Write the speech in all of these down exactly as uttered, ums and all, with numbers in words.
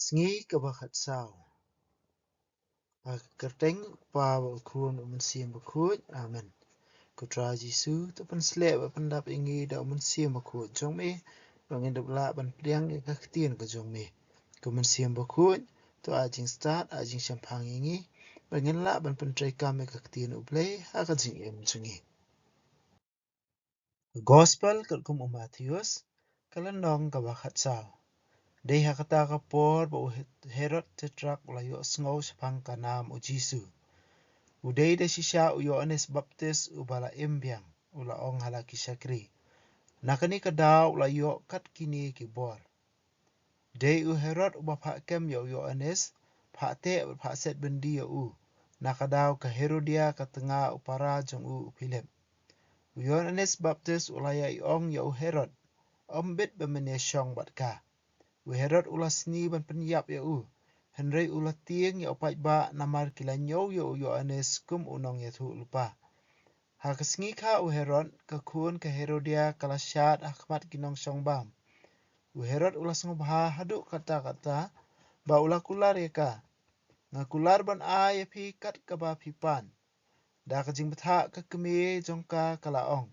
Sngi kaba khatsaw. Ha ka kyrteng u Kpa bad u Khun bad u Mynsiem Bakhuid. Amen. Ko Trai Jisu, to pynsleh bad pyndap ïa ngi da u Mynsiem Bakhuid jong me, ba ngin ïoh lah ban pdiang ïa ka ktien ka jong me. Ko Mynsiem Bakhuid, to ai jingstad, ai jingshemphang ïa ngi, ba ngin lah ban pyntreikam ïa ka ktien U Blei ha ka jingim jong ngi. Gospel katkum u Mathaios, ka lynnong kaba khatsaw. Dei ha kata ka por ba u Herod Tetrark u la ïohsngew shaphang ka nam u Jisu. U dei da shisha u Ïoannis Baptist uba la im biang, u la ong ha la ki shakri: Na kane ka daw u la ïoh kat kine ki bor. Dei u Herod uba phah kem ïa u Ïoannis, phah teh bad phah set byndi ïa u, na ka daw ka Herodia ka tnga u para jong u u Philip. U Ïoannis Baptist u la ïai ong ïa u Herod, ym bit ba men ïashong bad ka. U Herod u la sni ban pynïap ïa u, hynrei u la tieng ïa u paidbah namar ki la ñiew ïa u Ïoannis kum u nongïathuhlypa. Ha ka sngi kha u Herod, ka khun ka Herodia ka la shad ha khmat ki nongshongbam. U Herod u la sngewbha haduh katta katta, ba u la kular ïa ka: Nga kular ban ai ïa phi kat kaba phi pan. Da ka jingbthah ka kmie jong ka ka la ong: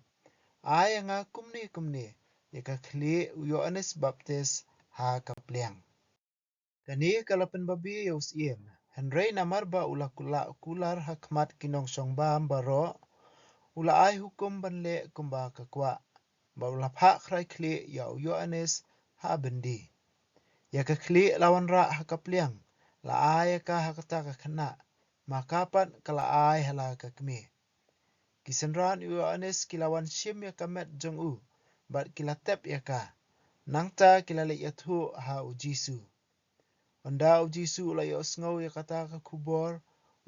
Ai ïa nga kumne kumne ïa ka khlieh u Ïoannis Baptist ha ka pliang. Kane ka la pynbabe ïa u syiem, hynrei namar ba u la kular, kular ha khmat ki nongshongbam baroh, u la ai hukum ban leh kumba ka kwah, bad u la phah khrai khlieh ïa u Ïoannis ha byndi. Ïa ka khlieh la wanrah ha ka pliang, la ai ïa ka ha kata ka khynnah, ma ka pat ka la ai ha la ka kmie. Ki synran u Ïoannis ki la wan shim ïa ka met jong u, bad ki la tep ïa ka. Nangta ki la leit ïathuh ha u Jisu. Ynda u Jisu u la ïohsngew ïa kata ka khubor,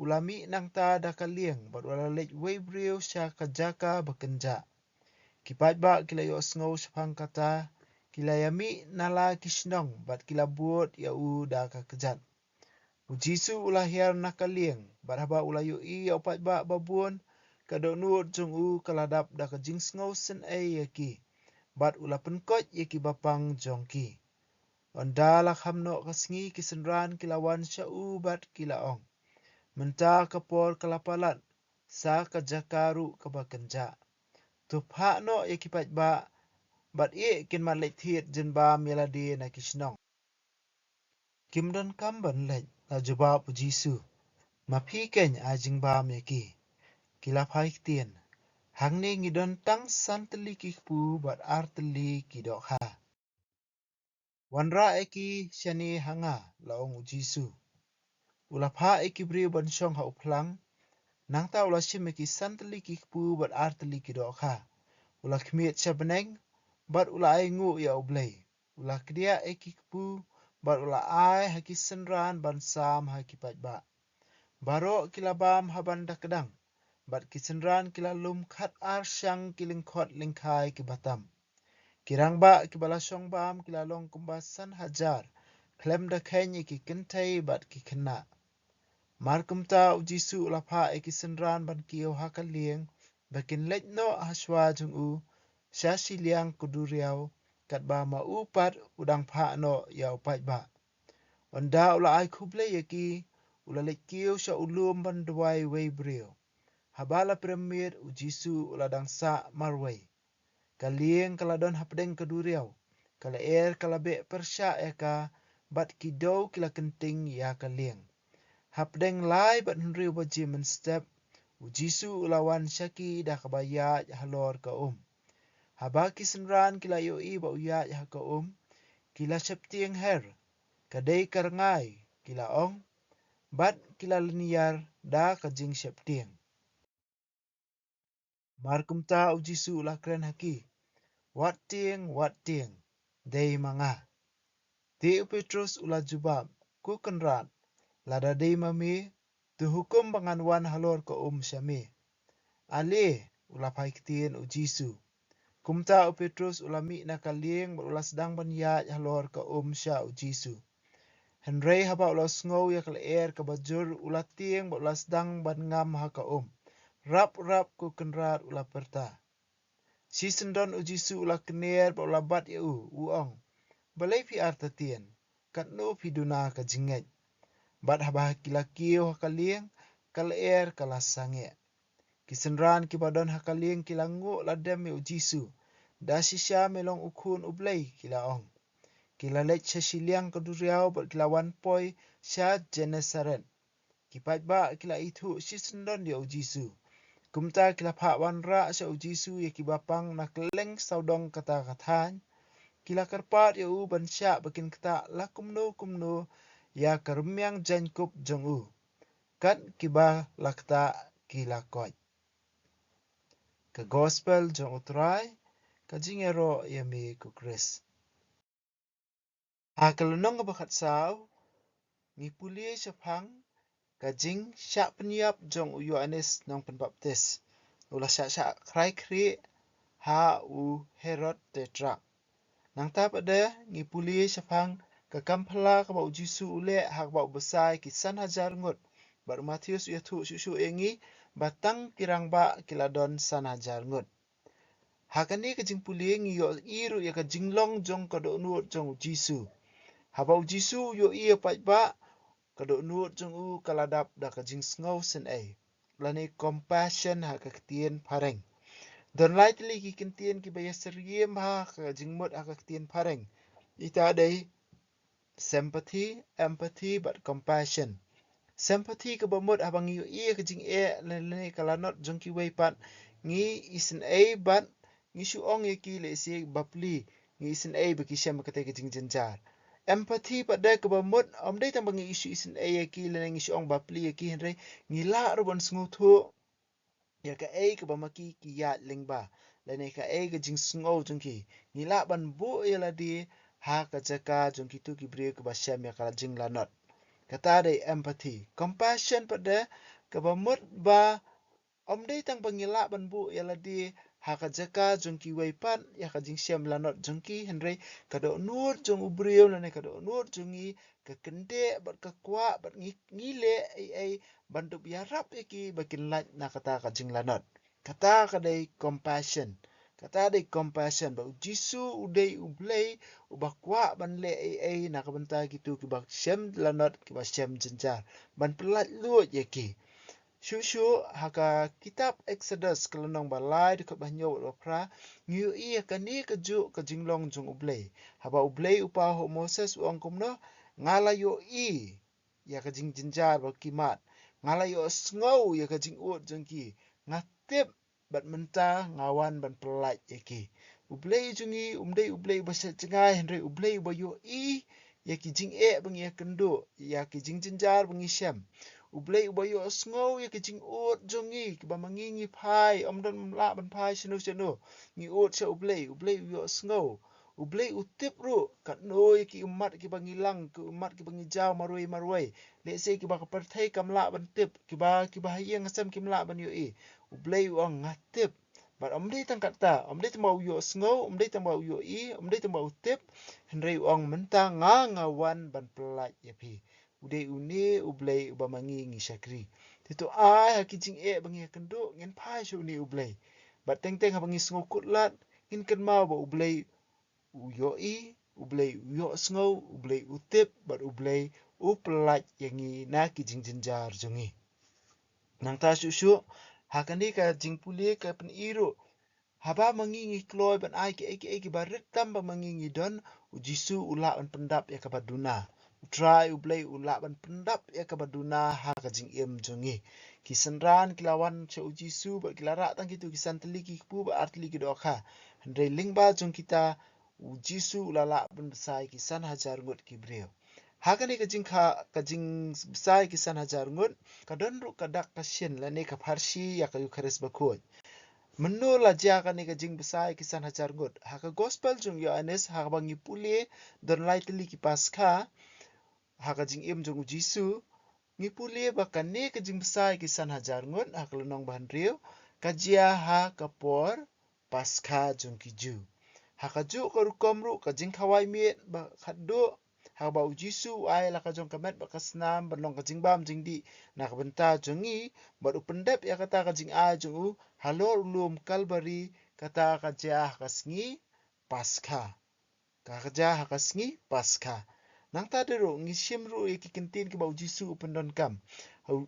u la mih nangta da ka lieng bad u la leit wei briew sha ka jaka ba kynjah. Ki paidbah ki la ïohsngew shaphang kata, ki la ïamih na la ki shnong bad ki la bud ïa u da ka kjat. U Jisu u la hiar na ka lieng, bad haba u la ïohi ïa u paidbah babun, ka dohnud jong u ka la dap da ka jingsngew synei ïa ki, bad u la pynkoit ïa ki bapang jong ki. Ynda la kham noh ka sngi ki synran ki la wan sha u bad ki la ong: Mynta ka por ka la palat, sa ka jaka ruh kaba kynjah. To phah noh ïa ki paidbah, bad ïeh kin mat leit thied jingbam ïa lade na ki shnong. Kim donkam ban leit, la jubab u Jisu. Ma phi keiñ ai jingbam ïa ki. Ki la phai ktien. Hangne ngi don tang san tylli ki kpu bad ar tylli ki dohkha. Wanrah ïa ki shane ha nga, la ong u Jisu. U la phah ïa ki briew ban shong ha u phlang. Nangta u la shim ïa ki san tylli ki kpu bad ar tylli ki dohkha. U la khmied sha bneng, bad u la ainguh ïa U Blei. U la kdiah ïa ki kpu, bad u la ai ha ki synran ban sam ha ki paidbah. Baroh ki la bam ha ban da kdang, bad ki synran ki la lum khat ar shang ki lyngkhot lyngkhai kiba tam. Ki rangbah kiba la shongbam ki la long kumba san hajar, khlem da kheiñ ïa ki kynthei bad ki khynnah. Mar kumta u Jisu u la phah ïa ki synran ban kiew ha ka lieng, ba kin leit noh ha shuwa jong u, sha shiliang ka duriaw, katba ma u pat u dang phah noh ïa u paidbah. Ynda u la ai khublei ïa ki, u la leit kiew sha u lum ban duwai wei briew. Haba la prem miet u Jisu u la dang sah marwei. Ka lieng ka la don hapdeng ka duriaw, ka lyer ka la beh pyrshah ïa ka, bad ki dew ki la kynting ïa ka lieng. Hapdeng lai bad hynriew baje mynstep, u Jisu u la wan sha ki da kaba ïaid halor ka um. Haba ki synran ki la ïohi ba u ïaid ha ka um, ki la sheptieng her, ka dei ka rngai, ki la ong, bad ki la lynñiar da ka jingsheptieng. Mar kumta u Jisu u la kren ha ki, wat tieng, wat tieng, dei ma nga. Te u Petrus u la jubab, ko Kynrad, lada dei ma me, to hukum ba ngan wan halor ka um sha me. Ale, u la phai ktien u Jisu. Kumta u Petrus u la mih na ka lieng bad u la sdang ban ïaid halor ka um sha u Jisu. Hynrei haba u la sngew ïa ka lyer kaba jur u la tieng bad u la sdang ban ngam ha ka um. Rap rap ko Kynrad u la pyrta. Shisyndon u Jisu u la kner bad u la bat ïa u, u ong, balei phi artatien? katno phi duna ka jingngeit. Bad haba ki la kiew ha ka lieng, ka lyer ka la sangeh. Ki synran kiba don ha ka lieng ki la nguh lade ïa u Jisu. Da shisha me long u Khun u Blei, ki la ong. Ki la leit sha shiliang ka duriaw bad ki la wan poi sha Gennesaret. Ki paidbah ki la ithuh shisyndon ïa u Jisu. Kumta ki la phah wanrah sha u Jisu ïa kiba pang na kylleng sawdong kata ka thaiñ. Ki la kyrpad ïa u ban shah ba kin ktah la kumno kumno ïa ka rmiang jaiñkup jong u. Kat kiba la ktah ki la koit. Ka Gospel jong u Trai, ka jingïaroh ïa me ko Khrist. Ha ka lynnong kaba khatsaw, ngi pule shaphang ka jingshah pynïap jong u Ïoannis Nongpynbaptis. U la shah shah khrai khrieh ha u Herod Tetrarch. Nangta pat de ngi pule shaphang ka kam phylla kaba u Jisu u leh ha kaba u bsa ïa ki san hajar ngut. Bad u Mathaios u ïathuh shuh shuh ïa ngi ba tang ki rangbah ki la don san hajar ngut. Ha kane ka jingpule ngi ïohi ruh ïa ka jinglong jong ka dohnud jong u Jisu. Haba u Jisu u ïohi ïa paidbah, ka dohnud jong u ka la dap da ka jingsngew sngewsih. Lane compassion ha ka ktien phareng. Don lai tylli ki kyntien kiba ïasyriem ha ka jingmut ha ka ktien phareng. Ita dei sympathy, empathy bad compassion. Sympathy kaba mut haba ngi ïohi ïa ka jingeh lane ka lanot jong kiwei pat, ngi isynei bad ngi shu ong ïa ki lehse bapli, ngi isynei ba ki shem kata ka jingjynjar. Empathy pat de kaba mut, ym dei tang ba ngi shu isynei ïa ki lane ngi shu ong bapli ïa ki, hynrei ngi lah ruh ban sngewthuh ïa kaei kaba ma ki ki ïaid lyngba, lane kaei ka jingsngew jong ki. Ngi lah ban buh ïa lade ha ka jaka jong kito ki briew kiba shem ïa ka jinglanot. Kata dei empathy. Compassion pat de kaba mut ba ym dei tang ba ngi lah ban buh ïa lade ha ka jaka jong kiwei pat ïa ka jingshem lanot jong ki, hynrei ka dohnud jong u briew lane ka dohnud jong ngi ka kyndit bad ka kwah bad ngi, ngi leh ei ei ban dup ïarap ïa ki ba kin lait na kata ka jinglanot. Kata ka dei compassion. Kata dei compassion ba u Jisu u dei u Blei uba kwah ban leh ei ei na ka bynta kito kiba shem lanot kiba shem jynjar ban pyllait luid ïa ki. Shuh shuh ha ka kitab Exodus ka lynnong ba lai dkhot ba hynñiew bad ba phra, ngi ïohi ïa kane kajuh ka jinglong jong u Blei. Haba u Blei u paw ha u Moses u ong kumno, nga la ïohi ïa ka jingjynjar ba ki mad. Nga la ïohsngew ïa ka jingud jong ki. Nga tip bad mynta nga wan ban pyllait ïa ki. U Blei jong ngi um dei u Blei uba shah jngai hynrei u Blei uba ïohi ïa ki jingeh ba ngi ïakynduh, ïa ki jingjynjar ba ngi shem. U Blei uba ïohsngew ïa ki jingud jong ngi kiba ma ngi ngi phai, ym don lah ban phai shano shano. Ngi ud sha u Blei, u Blei u ïohsngew. U Blei u tip ruh katno ïa ki ummat kiba ngi lang, ki ummat kiba ngi jaw marwei marwei. Lehse kiba ka pyrthei kam lah ban tip, kiba, kiba ha ïing ha sem kim lah ban ïohi. U Blei u ong nga tip. Bad ym dei tang kata, ym dei tang ba u ïohsngew, ym dei tang ba u ïohi, ym dei tang ba u tip. Hynrei u ong mynta nga, nga wan ban pyllait ïa phi. U dei une u Blei uba ma ngi ngi shakri. Te to ai ha ki jingeh ba ngi ïakynduh ngin phai sha une u Blei. Bad teng teng haba ngi sngew kut lad ngin kynmaw ba u Blei u ïohi, u Blei u ïohsngew, u Blei u tip bad u Blei u pyllait ïa ngi na ki jingjynjar jong ngi. Nangta shuh shuh ha kane ka jingpule ka pyni ruh, haba ma ngi ngi kloi ban ai kiei kiei kiba rit tam ba ma ngi ngi don, u Jisu u lah ban pyndap ïa kaba duna. U Trai u Blei u lah ban pyndap ïa kaba duna ha ka jingim jong ngi. Ki synran ki la wan sha u Jisu bad ki la rah tang kito ki san tylli ki kpu bad ar tylli ki dohkha. Hynrei lyngba jong kita u Jisu u la lah ban bsa ïa ki san hajar ngut ki briew. Ha kane ka jingkha, ka jingbsa ïa ki san hajar ngut, ka don ruh ka dak ka shin lane ka pharshi ïa ka Eukharist Bakhuid. Mynno la jia kane ka jingbsa ïa ki san hajar ngut? Ha ka Gospel jong u Ïoannis, ha kaba ngi pule, don lai tylli ki Paskha ha ka jingim jong u Jisu, ngi pule ba kane ka jingbsa ïa ki san hajar ngut ha ka lynnong ba hynriew ka jia ha ka por Paskha jong ki Jiw. Ha kajuh ka rukom ruh ka jingkhawai miet ba khatduh, haba u Jisu u ai la ka jong ka met bad ka snam ban long ka jingbam jingdih na ka bynta jong ngi, bad u pyndep ïa kata ka jingai jong u halor u lum Kalbari, kata ka jia ha ka sngi Paskha. Ka jia ha ka sngi Paskha. Nangta de ruh ngi shim ruh ïa ki kyntien kiba u Jisu u pyndonkam. U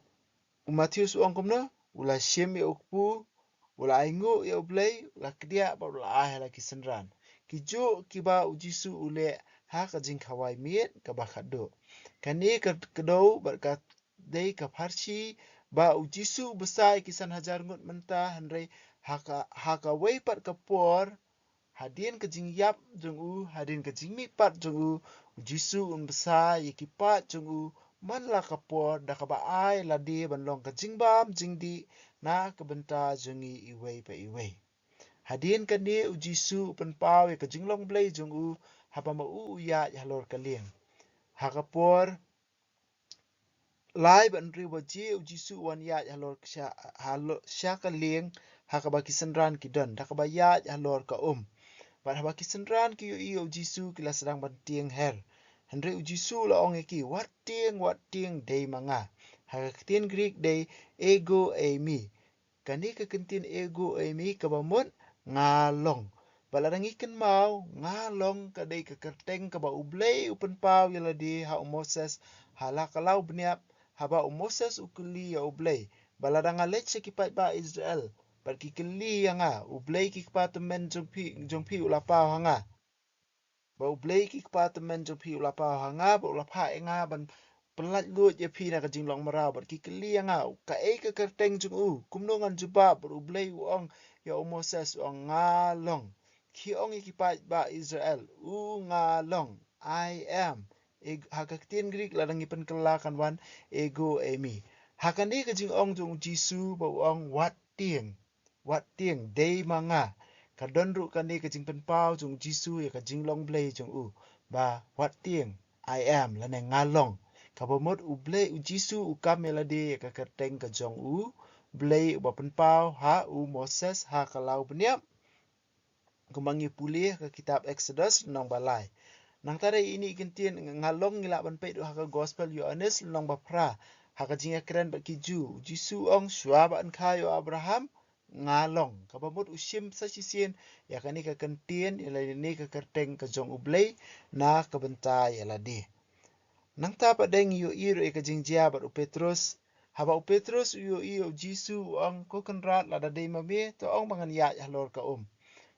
Mathaios u ong kumno? U la shim ïa u kpu, u la ainguh ïa u Blei, u la kdiah bad u la ai ha la ki synran. Kijuh kiba u Jisu u leh ha ka jingkhawai miet kaba khatduh. Kane ka kdew bad ka dei ka pharshi ba u Jisu u bsa ïa ki san hajar ngut mynta, hynrei ha ka, ha kawei pat ka por, hadien ka jingïap jong u, hadien ka jingmihpat jong u, u Jisu un bsa ïa ki paid jong u man la ka por, da kaba ai lade ban long ka jingbam jingdih na ka bynta jong ngi iwei pa iwei. Hadien kane u Jisu u pynpaw ïa ka jinglong Blei jong u haba ma u u ïaid halor ka lieng. Ha ka por lai bad hynriew baje u Jisu u wan ïaid halor sha, halor sha ka lieng ha kaba ki synran ki don, da kaba ïaid halor ka um. Bad haba ki synran ki ïohi ïa u Jisu ki la sdang ban tieng her. Hynrei u Jisu u la ong ïa ki, "Wat tieng, wat tieng, dei ma nga." Ha ka ktien Greek dei ego eimi. Kane ka kyntien ego eimi kaba mut nga long. Bad lada ngi kynmaw, nga long ka dei ka kyrteng kaba u Blei u pynpaw ïa lade ha u Moses ha la ka law bniap, haba u Moses u kylli ïa u Blei, "Bad lada nga leit sha ki paidbah Israel bad ki kylli ïa nga, u Blei ki kpa tymmen jong phi, jong phi u la paw ha nga? Ba u Blei ki kpa tymmen jong phi u la paw ha nga, bad u la phah ïa nga ban pynlait luid ïa phi na ka jinglong mraw, bad ki kylli ïa nga, kaei ka kyrteng jong u, kumno ngan jubab?" Bad u Blei u ong ïa u Moses, u ong, "Nga long." Ki ong ïa ki paidbah Israel, "U nga long, I am." E, ha ka ktien Greek lada ngi pynkylla kan wan ego eimi. Ha kane ka jingong jong u Jisu ba u ong, "Wat tieng, wat tieng, dei ma nga." Ka don ruh kane ka jingpynpaw jong u Jisu ïa ka jinglong Blei jong u, ba, "Wat tieng, I am," lane nga long. Kaba mut u Blei, u Jisu u kam ïa lade ïa ka kyrteng ka jong u Blei uba pynpaw ha u Moses ha ka law bniap, kumba ngi pule ha ka kitab Exodus lynnong ba lai. Nangta da ine i kyntien nga long ngi lah ban peit ruh ha ka gospel Ïoannis lynnong ba phra, ha ka jingïakren bad ki Jiw. U Jisu u ong, "Shuwa ba yn kha ïa u Abraham, nga long." Kaba mut u shim sa shisien ïa kane ka kyntien, ïa lane ka kyrteng ka jong u Blei na ka bynta ïa lade. Nangta pat de ngi ïohi ruh ïa ka jingjia bad u Petrus. Haba u Petrus u ïohi ïa u Jisu u ong, "Ko Kynrad, lada dei ma me, to ong ba ngan ïaid halor ka um."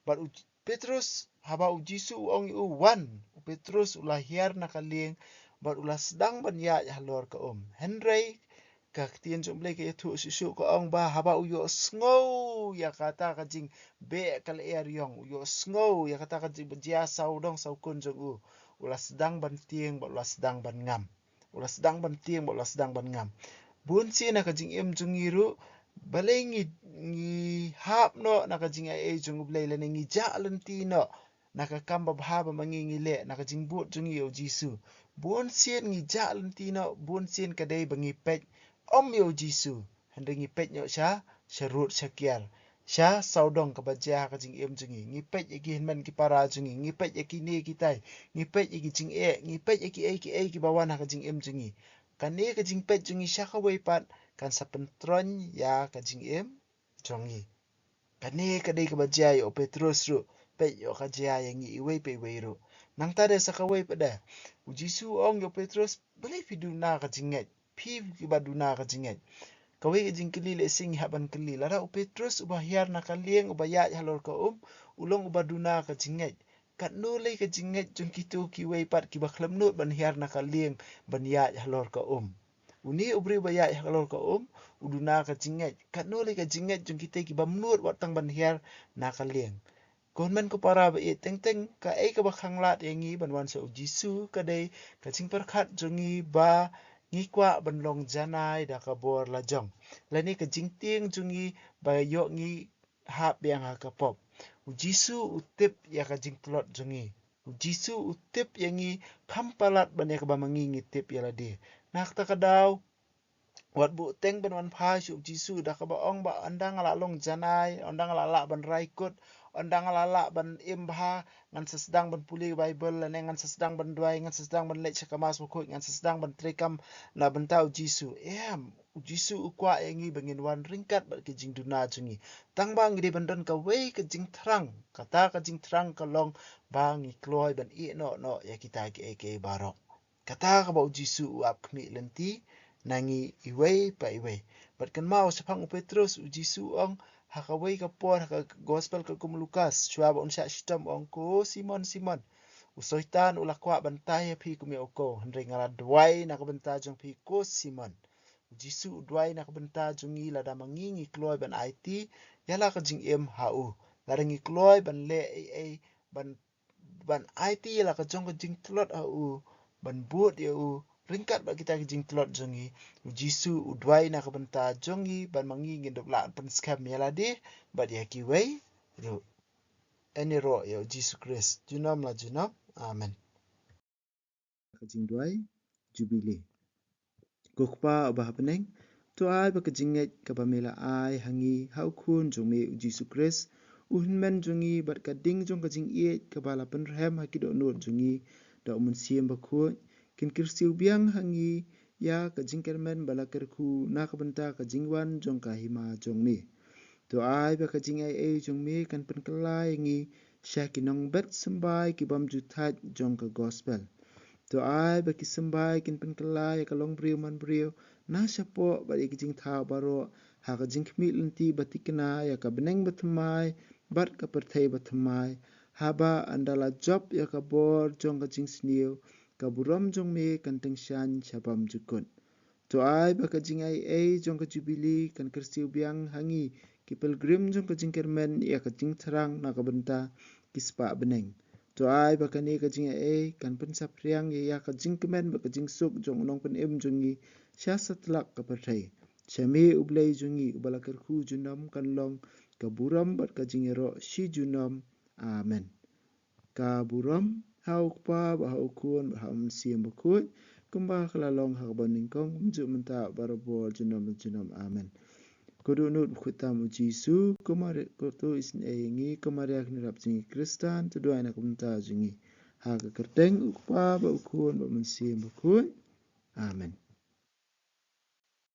Bad u Petrus, haba u Jisu u ong ïa u, "Wan," u Petrus u la hiar na ka lieng bad u la sdang ban ïaid halor ka um. Hynrei ka ktien jong u Blei ka ïathuh shuh shuh, ka ong ba haba u ïohsngew ïa kata ka jingbeh ka lyer ïong, u ïohsngew ïa kata ka jingbjia sawdong sawkun jong u, u la sdang ban tieng bad u la sdang ban ngam. U la sdang ban tieng bad u la sdang ban ngam. Bun sien na ka jingim jong ngi ruh, balei ngi, ngi hap noh na ka jingaiei jong u Blei lane ngi jah lynti noh na ka kam babha ba ma ngi ngi leh, na ka jingbud jong ngi ïa u Jisu. Bun sien ngi jah lynti noh, bun sien ka dei ba ngi peit ym ïa u Jisu, hynrei ngi peit noh sha, sha rud sha kiar, sha sawdong kaba jia ha ka jingim jong ngi. Ngi peit ïa ki hynmen ki para jong ngi, ngi peit ïa kine kitai, ngi peit ïa ki jingeh, ngi peit ïa kiei kiei kiba wan ha ka jingim jong ngi. Kane ka jingpeit jong ngi sha kawei pat kan sa pyntroiñ ïa ka jingim jong ngi. Kane ka dei kaba jia ïa u Petrus ruh, peit ïa ka jia ïa ngi iwei pa iwei ruh. Nangta de sa kawei pat de, u Jisu u ong ïa u Petrus, "Balei phi duna ka jingngeit? Phi kiba duna ka jingngeit." Kawei ka jingkylli lehse ngi hap ban kylli, lada u Petrus uba hiar na ka lieng, uba ïaid halor ka um u long uba duna ka jingngeit, katno lei ka jingngeit jong kito kiwei pat kiba khlem nud ban hiar na ka lieng ban ïaid halor ka um? Une u briew ba ïaid halor ka um u duna ka jingngeit, katno lei ka jingngeit jong kita kiba ym nud wat tang ban hiar na ka lieng? Ko hynmen ko para ba ïeit teng teng, kaei kaba khanglad ïa ngi ban wan sha u Jisu ka dei ka jingpyrkhat jong ngi ba ngi kwah ban long janai da ka bor la jong, lane ka jingtieng jong ngi ba ïoh ngi hap biang ha ka pop. U Jisu u tip ïa ka jingtlot jong ngi. U Jisu u tip ïa ngi kham palat ban ïa kaba ma ngi ngi tip ïa lade. Na kata ka daw, wat buh teng ban wan phai sha u Jisu da kaba ong ba ynda nga la long janai, ynda nga la lah ban rai kut, ynda nga la lah ban im bha, ngan sa sdang ban pule Baibl, lane ngan sa sdang ban duwai, ngan sa sdang ban leit sha ka Mass Bakhuid, ngan sa sdang ban treikam na bynta u Jisu. Em, u Jisu u kwah ïa ngi ba ngin wan ryngkat bad ka jingduna jong ngi. Tang ba ngi dei ban don kawei ka jingthrang, kata ka jingthrang ka long ba ngi kloi ban ïeh noh noh ïa kita kiei kiei baroh. Kata kaba u Jisu u ap khmih lynti na ngi iwei pa iwei. Bad kynmaw shaphang u Petrus, u Jisu u ong ha kawei ka por ha ka gospel katkum u Lukas, shuwa ba un shah shitom u ong, "Ko Simon, Simon, u Soitan u la kwah ban tai ïa phi kum ïa u koh, hynrei nga la duwai na ka bynta jong phi, ko Simon." U Jisu u duwai na ka bynta jong ngi lada ma ngi ngi kloi ban aiti ïa la ka jingim ha u. Lada ngi kloi ban leh ei ei ban ban aiti ïa la ka jong ka jingtlot ha u, ban bud ïa u ryngkat bad kita ki jingtlot jong ngi. U Jisu u duwai na ka bynta jong ngi ban ma ngi ngin dup lah pynskhem ïa lade bad ïa kiwei ruh. Ïaroh ïa u Jisu Khrist junom la junom. Amen. Ka jingduwai Jubili. Ko Kpa uba ha bneng, to ai ba ka jingngeit kaba me la ai ha ngi ha u Khun jong me u Jisu Khrist, u Hynmen jong ngi, bad ka ding jong ka jingïeit kaba la pynrhem ha ki dohnud jong ngi da u Mynsiem Bakhuid, kin kyrsiew biang ha ngi ïa ka jingkyrmen ba la kyrkhu na ka bynta ka jingwan jong ka hima jong me. To ai ba ka jingaiei jong me kan pynkylla ïa ngi sha ki nongbet symbai ki bym ju thait jong ka gospel. To ai ba ki symbai kin pynkylla ïa ka longbriew manbriew na shapoh bad ïa ki jingthaw baroh ha ka jingkhmih lynti ba thikna ïa ka bneng bathymmai bad ka pyrthei bathymmai, haba ynda la jop ïa ka bor jong ka jingsniew, ka burom jong me kan tyngshaiñ sha bymjukut. To ai ba ka jingaiei jong ka Jubili kan kyrsiew biang ha ngi ki pilgrim jong ka jingkyrmen ïa ka jingthrang na ka bynta ki spah bneng. To ai ba kane ka jingaiei kan pynsaphriang ïa ka jingkmen bad ka jingsuk jong u Nongpynim jong ngi sha satlak ka pyrthei. Sha me u Blei jong ngi uba la kyrkhu junom kan long ka burom bad ka jingïaroh shi junom. Amen. Ka burom ha u Kpa bad ha u Khun bad ha u Mynsiem Bakhuid, kumba ka la long ha kaba nyngkong, kumjuh mynta, barabor, junom junom. Amen. Ko dohnud bakhuid tam u Jisu, ko Maria, ko to isynei ïa ngi, ko Maria kynrap jong ngi Khristan, to duwai na ka bynta jong ngi. Ha ka kyrteng u Kpa bad u Khun bad u Mynsiem Bakhuid. Amen.